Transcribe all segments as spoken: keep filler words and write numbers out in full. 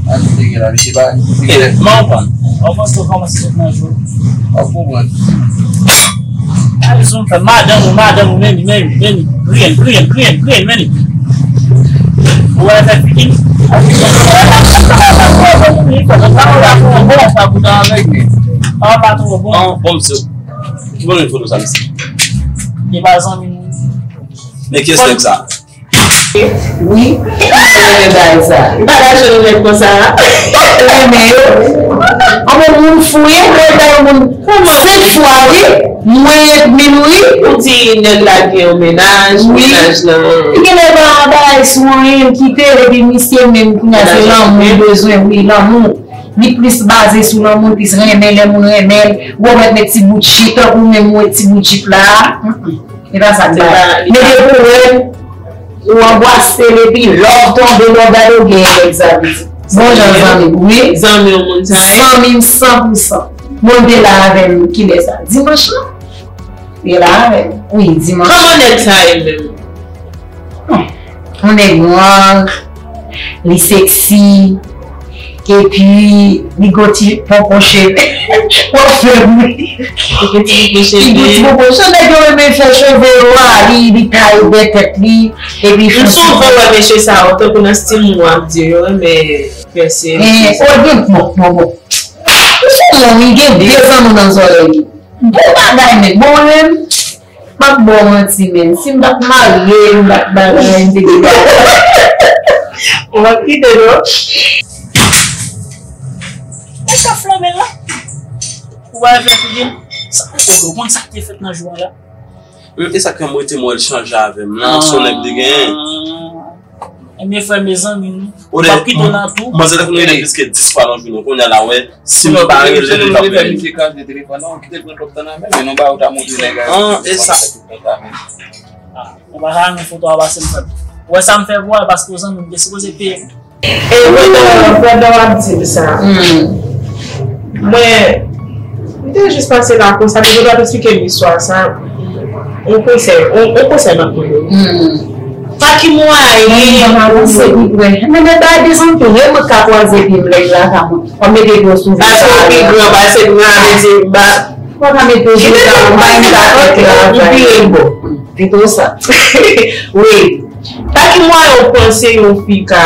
Ajoute gen la, mesye pa. Eh, mwen konprann. Mwen panse w kòmanse sot nan jou. W ap konprann. Ay, zon fè madanm ou, madanm ou, men li, men li, men li. Griyen, griyen, griyen, griyen, men li. Ou wè fè figi. Li fè nan pa la pou bon, pa pou tan avèk li. An pa twò bon. An, bon, mesye. Ki bon foto sa, mesye? E pa zanmi m. Men kiyès nèg sa? Wi, m renmen bagay sa. M pa ka jwenn nèg konsa. M renmen yo. Anmwe, moun fou, wi, mwen bay moun senk fwa, wi. Mwen et mil, wi. Ou di nèg la gen yon mennaj, wi. Mennaj lan. Li genlè pa bagay sou anyen, l kite l, epi misye menm, kounye a, se lanmou l bezwen, wi, lanmou. Li plis baze sou lanmou, li plis renmen lè moun renmen l. Ou wè, met ti bout jip, tankou menm ou wè ti bout jip la. Mm, mm. E pa sa k bay. Mete pou wè, ou anbrase l epi love tonbe, lè w gade w genyen nèg sa vle di. Bon jan zanmi m, wi. Zanmi w moun sa ye? Zanmi m san pou san. Bon, l te la avè m kilè sa? Dimanch lan? Li la avè m. Wi, dimanch. Kòman nèg sa ye menm? Hmm. Yon nèg nwa, li seksi, epi li gon ti ponpon cheve. W ap fè m ri. Li gon ti ponpon cheve. Li gon ti ponpon cheve. Nèg yo renmen fè cheve yo a, li, li taye dèyè tèt li, epi li fè. M souvan wè mesye sa yo, tankou nan stil nou ap di yo, yo renmen fè se. Eh, oh, gen bon, bon, bon. Ou sou moun, li gen de zanmi nan zòrèy li. Bon bagay, men. Bon, mwen menm, m ap ba w manti, men. Si m t ap marye, m t ap bagay, m te gen bagay. Ou ap kite, non? Ou ka flanbe la. Ou pa fè figi. Sa, ou, ou konn sa k te fèt nan jou a la? Hmm, e sa k fè m rete m wè l chanje avè m la, se yon nèg li genyen. Ebyen, frè, mezanmi, nou p ap kite w nan tou. Manzè, tankou nou rele plis ke dis fwa nan jounen, kounye a la, wè, si m pa rele, li p ap rele. An, e sa. Ou pa ka renmen foto a pase m, frè m. Ou wè sa m fè pou ou, paske w zanmi m, te sipoze peye m. E pandan, pandan w ap di m sa, mwen, m te jis pase la konsa, men ou t ap eksplike m istwa sa, yon konsèy, yon, yon konsèy m ap mande w. Pa ki mwayen. Mwen, mwen avanse pi pre. Men, men, pa dezantre, mwen ka kwaze pye m lè l la, ka mwen. Mwen mete dlo sou vye. Paske w pi gran pase m nan, men se m pa. Mwen ka mete dlo sa, mwen pa yon ka fè travay. Vire l bò. Pito sa. Wi. Pa ki mwayen w panse yon fi ka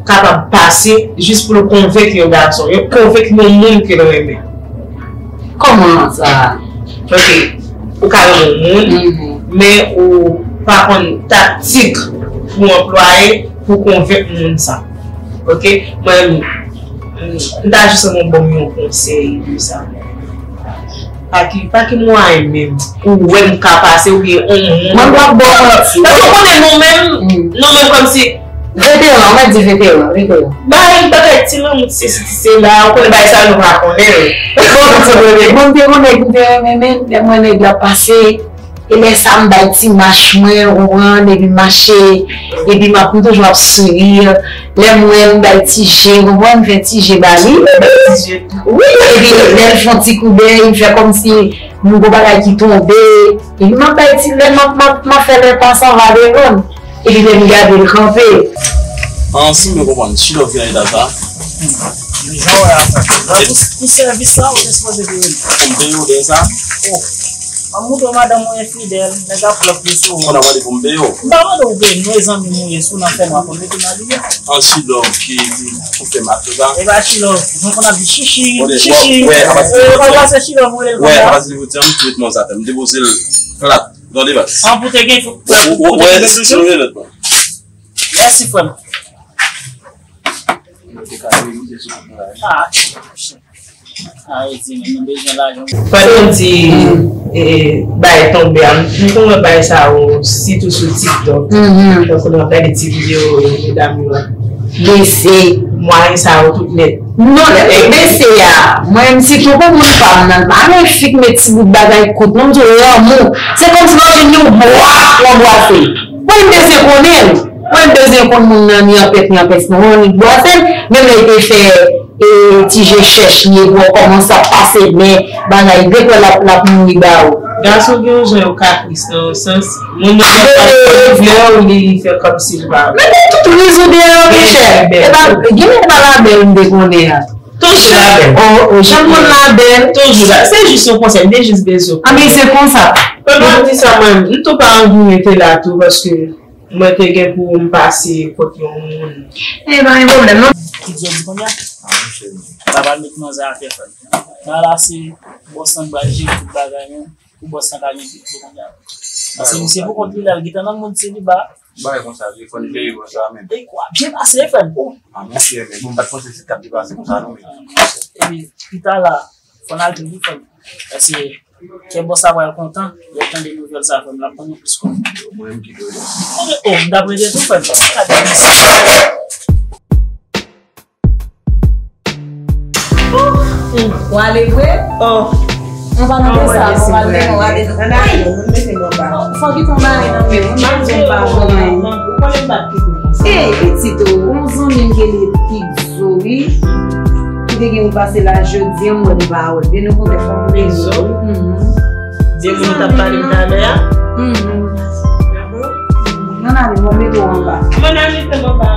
kapab pase jis pou l konvenk yon gason, yon konvenk yon moun ke l renmen? Kòman sa? Ok, ou ka renmen yon moun, men ou pa konn taktik pou anplwaye pou konvenk moun sa. Ok, mwen, m ta jis renmen w ban m yon konsèy de sa. Pa ki, pa ki mwayen menm ou wè m ka pase oubyen on moun. Mwen p ap ba w manti. Paske w konnen nou menm, nou menm kòmsi. Veteran, mwen di veteran, veteran. Bay bagay ti lanmou, ti sesi, ti sela, ou konnen bagay sa yo nou pa konnen l. Bon, ti bebe, bon, m te konnen, m te renmen, men lè mwen nèg la pase, e lè sa m bay ti mach mwen, ou konprann, epi m mache, epi m ap, m toujou ap souri. Lè m wè l, m bay ti je, ou konprann, m fè ti je ba li. Wi, epi lè l fè yon ti koudèy, m fè kòmsi m gon bagay ki tonbe. Epi m ap bay ti, lè m ap, m ap, m ap fè lè pa sa va devan. Epi lè m gade l kanpe. An, si m byen konprann, Chilòv ki nan eta sa. Jan w wè a sa. Pou, pou sèvis la, ou te sipoze peye l. Pou m peye w de sa? Oh. An moutre madanm ou enfidèl, nèg ap plòk li sou ou. Fò n ap mande pou m peye w. M pa mande w peye m, non, e zanmi m ou ye, si w nan fè m, w ap mete nan li. An Chilòv ki, ki, ki fè m ap fè sa. E pa Chilòv, jan konn ap di chichi, chichi. Wè, wè, e, pa pase Chilòv, ou rele l konsa. Wè, pa pase Chilòv, ou met mwen sa, m depoze l plat. Gade bas. An pou te gen, pou, pou, pou te gen bezwen. Mèsi, frè m. Ah, arete, men nou bezwen lajan. Pandan w di, e, bay tonbe a, m konn wè bay sa yo, sitou sou TikTok. Tankou lè w ap gade ti videyo, e, medam yo a. Bese. Mwayen sa yo tout nèt. Non, lè m bese a, mwen menm sitou pou moun pa m nan, m pa renmen fi k met ti bout bagay kout, non, m di w lanmou. Se kòmsi w ap vin yon bwa pou anbrase. Mwen m bezwen konnen l. Mwen m bezwen konn moun nan ni anpès, ni anpès, non, li bwase l. Menm lè l te fè, e, ti je chèch li, epi w kòmanse ap pase men, bagay, depi l ap, l ap mouri ba ou. Gason gen yon jan yo kapris nan yon sans. Moun nan gen yon flè, li fè kòmsi li pa. Men tout rizou deyò, monchè. E pa, gen lè pa labèl m te konnen a. Toujou labèl. Oh, oh, jan moun labèl. Toujou la. Se jis yon konsèy, m te jis bezwen. Ah, men se konsa. Pandan w ap di sa, mwen, m tou pa anvi rete la tou, paske mwen te gen pou m pase kot yon moun. E pa gen pwoblèm, non. Ki djòb ou konn la? Ah, monchè. Sa pral met manzè atè, frè. Nan la, se bòs lan k pral jere tout bagay, men. Pou bòs lan ka gen pito konnya. Paske misye pou kont li la, l gentan nan mood seliba. Bagay konsa, wi, fò n jere konsa menm. E kwa, byen pase, frè m. Oh. Ah, monchè, men bon, m pa t panse se t ap depase konsa, non, men. Epi, pita la, fò n al tou, wi, frè m. Paske, kè bòs la pral kontan, lè l tande nouvèl sa, frè m, l ap ban nou plis kòb. Mwen menm ki dwe. Ok, oh, m t ap rete tou, frè m. Gade misye. Ou ale vre? Oh. An palan de sa, ou pral demen, ou ale nan. Ay! Fò kite yon bagay nan men w, mwen di w pa bon. Ou konnen m pa kite w konsa. Ey, pitit o, yon zanmi m ki rele Pigzo, wi. Ki te gen pou pase la jodi a, m wè li pa wè l. Demen kote fò m rele. Pigzo? Mhm. De moun ou t ap pale m talè a? Mhm. Nan ale, mwen mete w anba. Mwen ale mete m anba.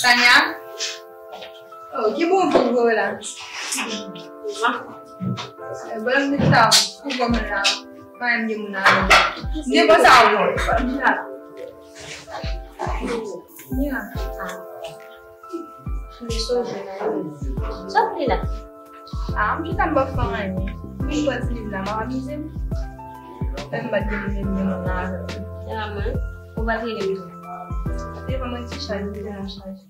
Tanya? Oh, ki bon vin voye la? Bon, m di sa, pou kòm la, pa m gen moun avè m. M te panse a ou. Mira. Ah. M te sonje la, wi. Sa w ap li la? Ah, m chita m p ap fè anyen. M pran ti liv la, m ap amize m. Lè m pa t gen moun, m gen moun nan avè m. E pa mwen, ou pa t rele m tou. Telefòn mwen ti chaje, m te nan chaje.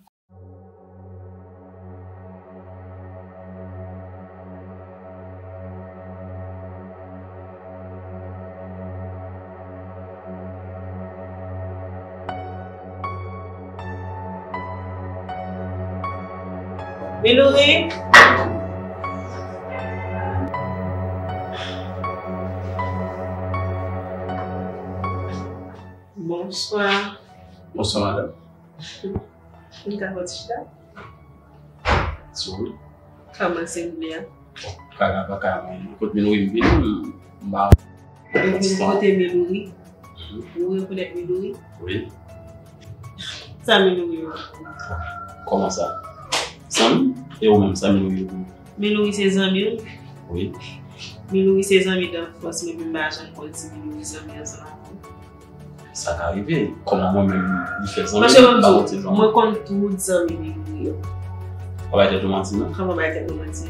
Milouri. Bonswa. Bonswa, madanm. M ka fè ti chita? Sou wout. Kòman se vle a? Bon, kaka pa ka, men kote Milouri m vin, m pa. Ou vin kote Milouri? Mhm. Ou rekonèt Milouri? Wi. Sa Milouri yo? Kòman sa? Zanmi? E ou menm, sa Milouri yo? Milouri se zanmi w? Wi. Milouri se zanmi danfans mwen, men m pa janm konn si Milouri zanmi ansanm avè w. Sa ka rive. Kòman mwen menm li fè zanmi, m pa konn se zanmi. Paske mwen di w, mwen konn tout zanmi Milouri yo. Pa bay tèt ou manti, non? Kòman bay tèt ou manti?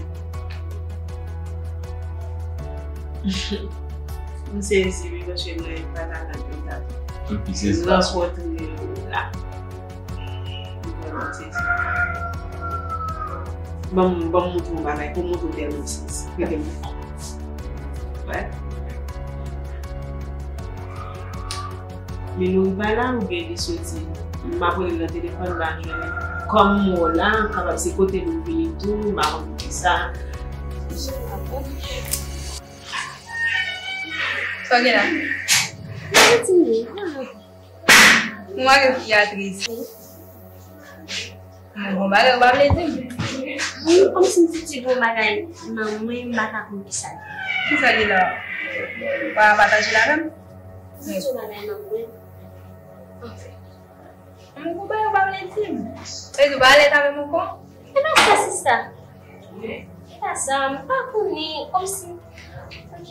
M sezi, wi, paske mwen pa ta tann konsa. M pi sezi la. Rankontre w la. M vrèman sezi. Ban m, ban m montre w yon bagay, pou m montre w tèlman m sezi. Prete m. Wè. Milouri pa la oubyen li soti? M ap rele l nan telefòn, m pa jwenn li. Kòm m wè w la, kapab se kote l ou vini tou, m pa konn poukisa. Sa w gen la? Mwen santi m byen. Mwen gen fi a tris. Mwen gon bagay ou pa vle di m. Wi, kòmsi m santi gon bagay nan mwen, m pa ka konn kisa l ye. Kisa l ye la? Ou pa ka pataje l avè m? M santi yon bagay nan mwen. Anfen. Mwen gon bagay ou pa vle di m. Sa vle di ou pa alèz avè m ankò? E pa sa, sista. E pa sa, m pa konnen, kòmsi. Ok.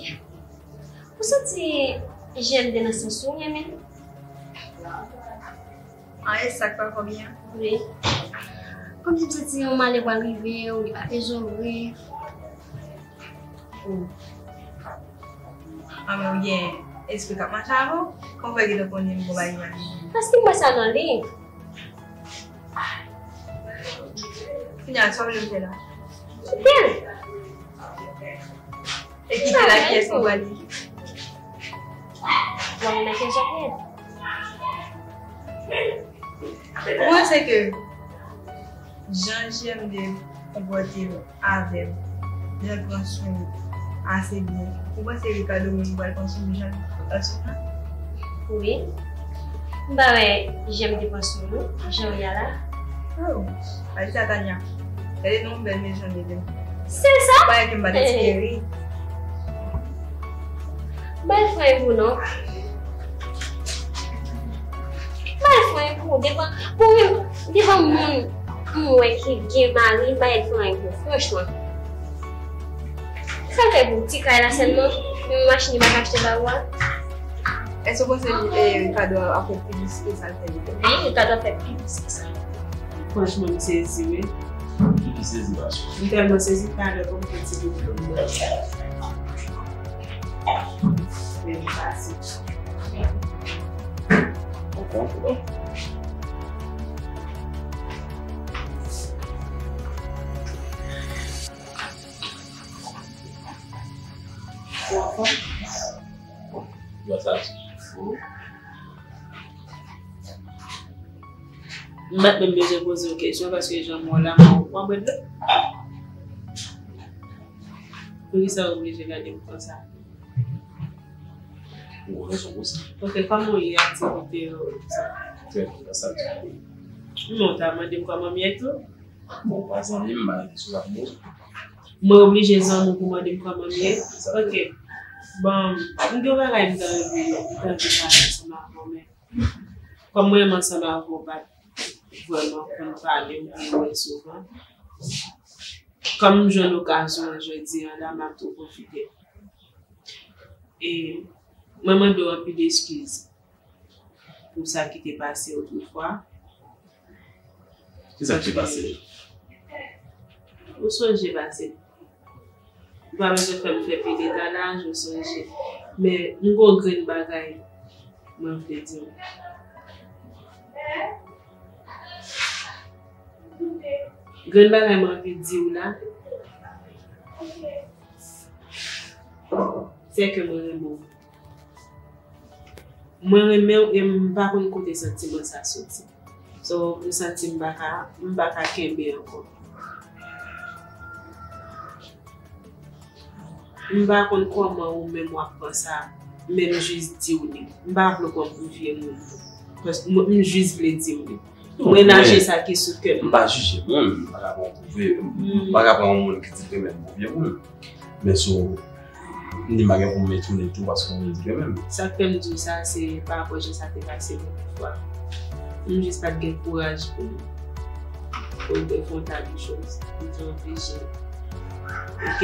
Ou santi jan m te nan sans ou, wi, men. Ah, e sa k pa fò byen? Wi. Kòmsi m santi yon malè pral rive w, li pa te janm vre. Oh. Ah, men ou gen espri k ap mache avè w? Kòman w fè gentan konnen m gon bagay ki mal? Paske m wè sa nan li. Kounye a, sa w vle m fè la? Byen. E kite la, kiyès mwen pral li? Bon, men kiyès ap ye? Ou panse ke jan J M D konpòte l avè m, lè l pran swen m ase byen, ou panse Ricardo menm pral pran swen m jan l pran swen m la? Wi. M pa wè J M D pran swen w non, jan w ye a la. Oh, pa di sa, Tania. Gade non bèl mezon li menm. Se sa? Ou pa wè ke m pa t espere. Bay fway pou non. Bay fway pou devan pou menm devan moun m wè ki gen mari, bay fway pou franchman. Sa fè pou ti kay la sèlman, menm machin li pa ka achte ba ou a. Èske w panse li, eh, Ricardo ap fè pi plis ke sa l fè li? Wi, Ricardo ap fè pi plis ke sa. Franchman, m sezi wi. Ki ki sezi, pa chè? M tèlman sezi, talè kòm fè ti bout pou m bwè. Men m pase. Ou konprann? Bon, sa ti fou. M pa t menm bezwen poze w kesyon paske jan m wè w la, m wè w bwè dlo. Poukisa w oblije gade m konsa? M gen rezon pou sa. Ok, kòman w ye, aktivite yo, tout sa? Trè byen, sa ti fou. Non, w ta mande m kòman m ye tou? Bon, ou pa zanmi m, m pa gen kesyon sa pou poze. Mwen oblije zanmi w pou mande m kòman m ye? Ok. Bon, m gen yon bagay m ta anvi, m ta anvi pale ansanm avè w, men kòm mwen menm ansanm avè w, pa t vrèman konn pale oubyen wè souvan. Kòm m jwenn okazyon an jodi an la, m ap tou pwofite. E mwen mande w anpil eskiz pou sa ki te pase otrefwa. Kisa ki te pase? Ou sonje pase. Ou pa bezwen fè m fè pi detalaj, ou sonje. Men m gon grenn bagay mwen vle di w. Grenn bagay mwen anvi di w la, se ke mwen renmen w. Mwen renmen w e m pa konn kote santiman sa soti. So, m santi m pa ka, m pa ka kenbe ankò. M pa konn kòman ou menm w ap pran sa, men m jis di w li. M pa vle w pran m pou vye moun. Paske m, m jis vle di w li. Non, mwen lache sa ki sou kè m. M pa jije moun, m pa ka pran w pou vye, m pa ka pran yon moun ki di l renmen m pou vye moun. Men sou, m di m pa gen pou m retounen tou paske m di l renmen m. Sa k fè m di w sa, se pa rapò jan sa te pase premye fwa. M jis pa t gen kouraj pou m, pou m te fè yon ta de choz. M te oblije. Ok?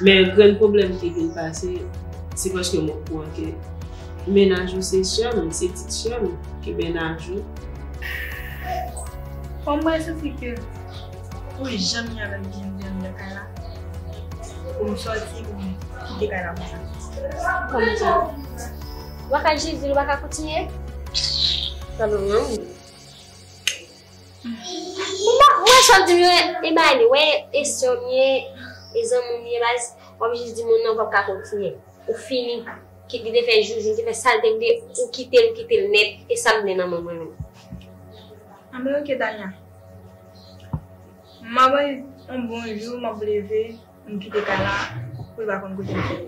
Men grenn pwoblèm ki vin pase, se paske m okouran ke mennaj ou se sè m, se ti sè m ki mennaj ou. Bon, mwen santi ke pou janm gen avè m ki vin nan kay la, pou m sòti, pou m kite kay la konsa. Kòmsi. Ou pa ka jis di l ou pa ka kontinye? Sa pa bon. Mwen, mwen sa w di m yo, e bay li, wè, e sè w m ye, e zanmi w m ye, baz, w ap jis di moun nan w p ap ka kontinye. Ou fini. Kit li te fè joujou, li te fè sa l te vle, ou kite l, ou kite l nèt, e sa m vle nan men mwen menm. Anben, ok, Tania. M ap yon bon jou, m ap leve, m kite kay la, pou l pa konn kote m ye.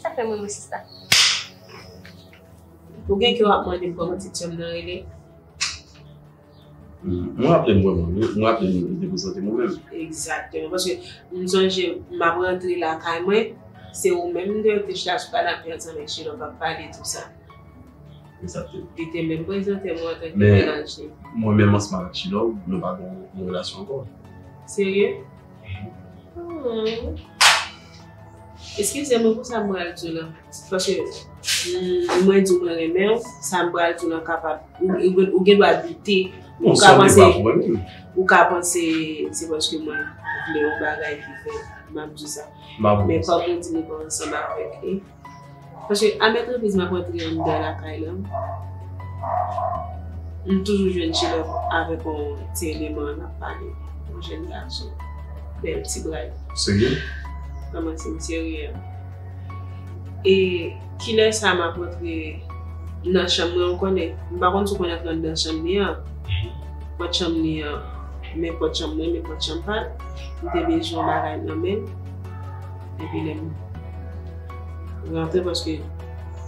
Sa fè mwen, mwen, sista. Ou gen kè w ap mande m kòman ti sè m nan rele? M raple m vrèman, wi. M raple m, li te prezante mwen menm. Egzakteman. Paske m sonje, m ap rantre lakay mwen, se ou menm m te wè ki te chita sou kanapè ansanm ak Chilòv ap pale tou sa. Egzakteman. Li te menm prezante mwen antanke mennaj li. Men, mwen menm ansanm ak Chilòv, nou pa gen yon relasyon ankò. Serye? Hmm. Eskize mwen pou sa m pral di w lan. Paske, mm, mwen di w mwen renmen w, sa m pral di w lan kapab, ou, ou, ou gen dwa doute. Ou ka panse, ou ka panse se paske mwen vle yon bagay ki fè m ap di w sa. Men kòm ou di nou pa ansanm avèk li. Paske a mèt repriz m ap rantre anndan lakay lan, m toujou jwenn Chilòv avèk yon ti eleman n ap pale, yon jèn gason. Bèl ti blag. Serye? Kòmanse m serye. E kilè sa m ap rantre nan chanm mwen, ou konnen? M pa konn si w konn antre anndan chanm li an. Pòt chanm li an, men pòt chanm mwen, men pòt chanm pa l. M te bezwen yon bagay nan men l. Epi lè m rantre, paske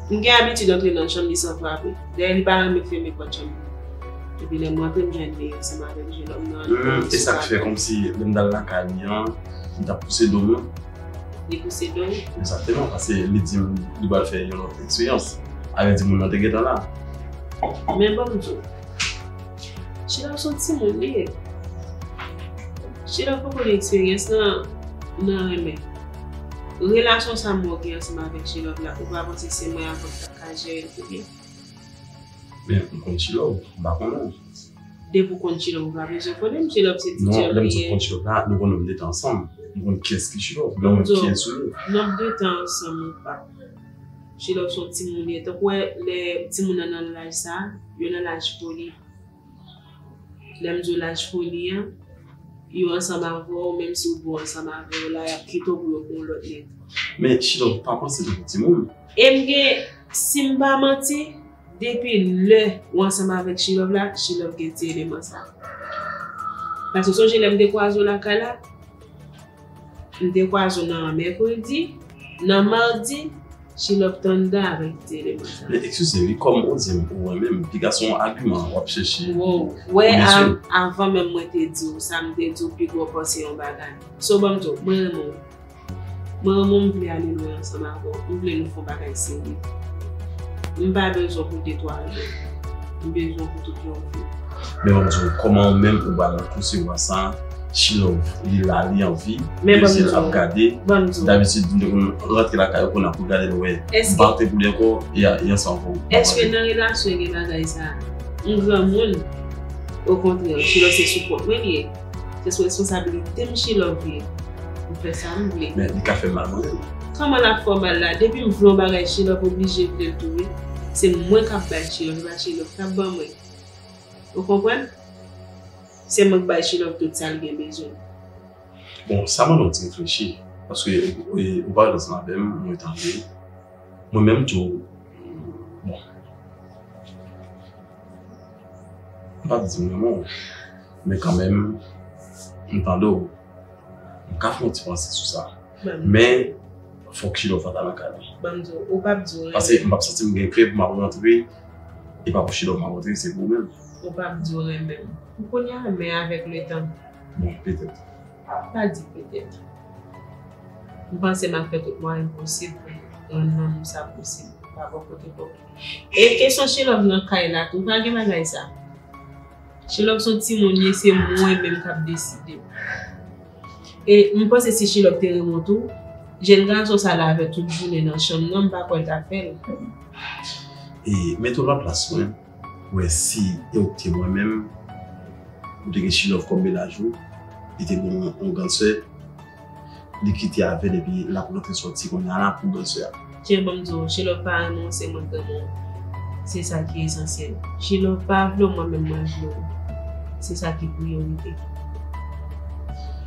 m gen abitid antre nan chanm li san frape. Dayè, li pa renmen fèmen pòt chanm li. Epi lè m rantre, m jwenn li ansanm avèk jennonm nan. Hmm, e sa k fè kòmsi lè m t al lakay li an, m t ap pouse do m nan. Li pouse do w? Egzakteman, paske li di m li pral fè yon lòt eksperyans. Avèdi moun nan te gentan la. Men ban m di w, Chilove se yon timoun li ye. Chilove poko gen eksperyans nan, nan renmen. Relasyon sa m wè w gen ansanm avèk Chilove la, ou pa panse se mwen avè w k t ap ka jere l pi byen? Men, m konn Chilove, m pa konnen w. Depi w konn Chilove, ou pa bezwen konnen m. Chilove se ti djèm li ye. Non, lè m di w konn Chilove la, nou konnen m de tan ansanm. M konn kiyès ki Chilove, men m wè kiyès ou ye. N ap de tan ansanm ou pa. Chilove se yon timoun li ye. Tankou w wè lè timoun nan nan laj sa, yo nan laj foli. Lè m di w laj foli an, yo ansanm avè w, menm si w bon ansanm avè yo la, y ap kite w pou yo pran yon lòt nèg. Men Chilove pa panse tankou timoun. E m gen, si m pa manti, depi lè w ansanm avèk Chilove la, Chilove gen ti eleman sa. Paske sonje lè m te kwaze w lakay la, m te kwaze w nan mèkredi, nan madi, Chilove t anndan avèk ti eleman sa. Men eskize wi, kòm ou di m ou renmen m, piga se yon agiman w ap chèche. Wow. Wè, avan menm mwen te di w sa, m te di w pi gwo pase yon bagay. So, ban m di w, mwen renmen w. Mwen renmen w, m vle ale lwen ansanm avè w. M vle nou fè yon bagay serye. M pa bezwen w pou de twa jou. M bezwen w pou tout yon vi. Men ban m di w, kòman ou menm ou pral resevwa sa? Chilove, li la, li anvi. Men ban m di w, ap gade. Dabitid, m te konn rantre lakay ou, kounye a pou gade l, wè. M pa antre pou li ankò, e a, e ansanm avè w. Èske nan relasyon gen bagay sa? M granmoun. Okontrè, Chilove se sou kont mwen li ye. Se sou responsablite m Chilove ye. M fè sa m vle. Men li ka fè m mal mwen menm. Kòman l ap fè w mal la? Depi m vle yon bagay, Chilove oblije vle l tou wi. Se mwen k ap bay Chilove, se pa Chilove k ap ban mwen. Ou konprann? Se mwen k bay Chilove tout sa l gen bezwen. Bon, sa mande yon ti reflechi. Paske, e, ou pale ansanm avè m, mwen tande. Mwen menm tou, bon. M p ap di m renmen w, men kanmenm, m tande w. M ka fè yon ti panse sou sa. Men, fòk Chilove pa ta nan kay la. Ban m di w, ou p ap di w renmen. Paske m p ap santi m gen kle pou m ap rantre, e pa pou Chilove m ap rantre, se pou ou menm. Ou p ap di w renmen m. Pou kounye a, men avèk letan. Bon, petèt. Pa di petèt. M panse m ap fè tout mwayen posib pou m rann lanmou sa posib pa bò kote bò. E kesyon Chilove nan kay la tou, pa gen bagay sa. Chilove se yon timoun li ye, se mwen menm k ap deside. E m panse si Chilove te renmen w tou, jèn gason sa la avè tout jounen nan chanm nan, m pa kwè l ta fè l. E mete w nan plas mwen, wè si e ou te mwen menm, ou te gen Chilove kòm mennaj ou, li te gen yon, yon grandsè, li kite avè l epi l ap rantre sòti kounye a la pou grandsè a. Chilove, ban m di w, Chilove pa renmen w, se mwen k renmen w. Se sa ki esansyèl. Chilove pa vle w, mwen menm mwen vle w. Se sa ki priyorite.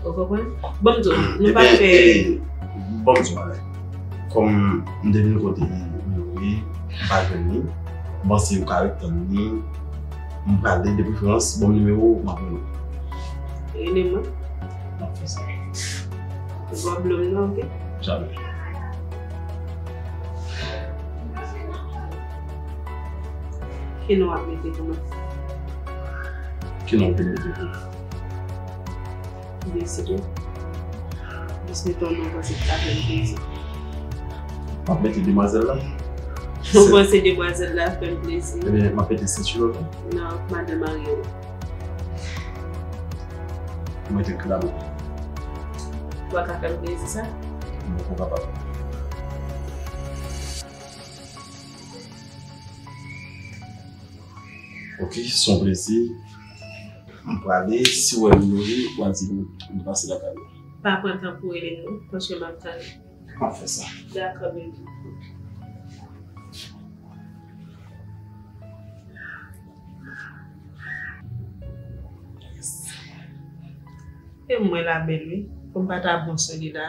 Ou konprann? Ban m di w, nou pa fè. Ebyen, e, ban m di w bagay. Kòm m te vin kote Youri, m pa jwenn li. M panse ou ka ret tann li. M prale, de preferans, ban m nimewo w, m ap rele w. Rele mwen. M ap fè sa. Ou pa bliye m non, oke? Jamè. Ki non w ap mete pou mwen? Ki non w vle m mete pou ou? Deside. Jis mete yon non w panse ki ta fè m plezi. M ap mete demwazèl la. Ou panse demwazèl la ap fè m plezi? Ebyen, m ap mete Sentilo tou. Non, madan marye w. Ou mete Klamou. Ou pa ka fè m plezi sa? M poko kapab. Oke, se yon plezi. M prale, si w wè m Youri, w a di m, m pase lakay ou. Pa pran tan pou rele m non, paske m ap tann. M ap fè sa. Dakò, baby. E mwen la bèl wi, pou m pa ta bon sou li la.